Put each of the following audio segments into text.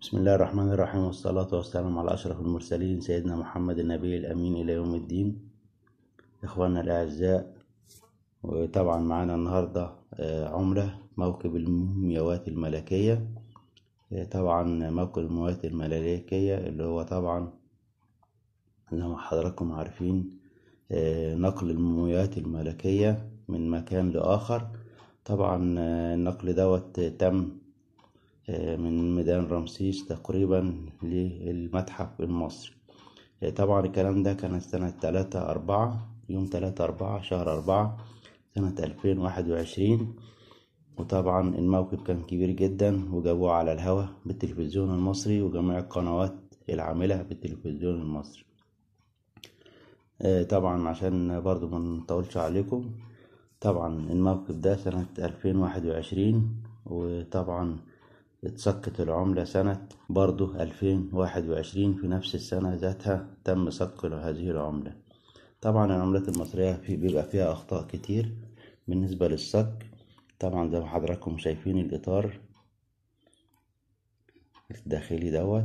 بسم الله الرحمن الرحيم، والصلاة والسلام على أشرف المرسلين سيدنا محمد النبي الأمين إلى يوم الدين. إخواننا الأعزاء، وطبعا معانا النهاردة عملة موكب المومياوات الملكية. طبعا موكب المومياوات الملكية اللي هو طبعا زي ما حضراتكم عارفين نقل المومياوات الملكية من مكان لآخر. طبعا النقل دوت تم من ميدان رمسيس تقريبا للمتحف المصري. طبعا الكلام ده كان سنة 3/4، يوم 3/4 شهر 4 سنة 2021. وطبعا الموكب كان كبير جدا، وجابوه على الهوا بالتلفزيون المصري وجميع القنوات العاملة بالتلفزيون المصري. طبعا عشان برضو ما نطولش عليكم، طبعا الموكب ده سنة 2021، وطبعا اتسقت العملة سنة برضو 2021، في نفس السنة ذاتها تم صك هذه العملة. طبعا العملات المصرية بيبقى فيها أخطاء كتير بالنسبة للصك. طبعا زي ما حضراتكم شايفين الإطار الداخلي دوت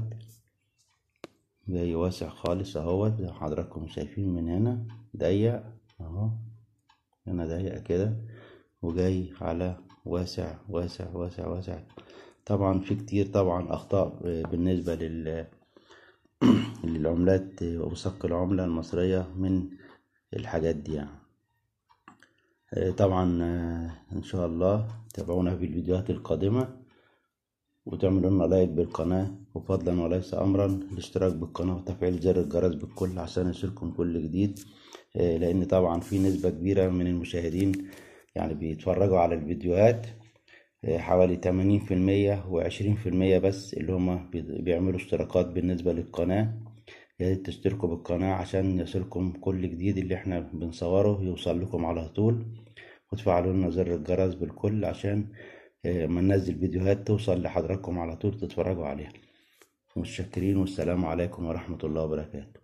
جاي واسع خالص اهوت، زي ما حضراتكم شايفين من هنا ضيق اهو، هنا ضيق كده وجاي على واسع واسع واسع واسع. طبعا في كتير طبعا اخطاء بالنسبة للعملات وصك العملة المصرية من الحاجات دي يعني. طبعا ان شاء الله تابعونا في الفيديوهات القادمة، وتعملوا لنا لايك بالقناة، وفضلا وليس امرا الاشتراك بالقناة وتفعيل زر الجرس بالكل عشان يصلكم كل جديد. لان طبعا في نسبة كبيرة من المشاهدين يعني بيتفرجوا على الفيديوهات، حوالي 80% و20% بس اللي هما بيعملوا اشتراكات بالنسبة للقناة. يا ريت تشتركوا بالقناة عشان يصلكم كل جديد اللي احنا بنصوره يوصل لكم على طول، وتفعلوا لنا زر الجرس بالكل عشان ما ننزل فيديوهات توصل لحضراتكم على طول تتفرجوا عليها. متشكرين، والسلام عليكم ورحمة الله وبركاته.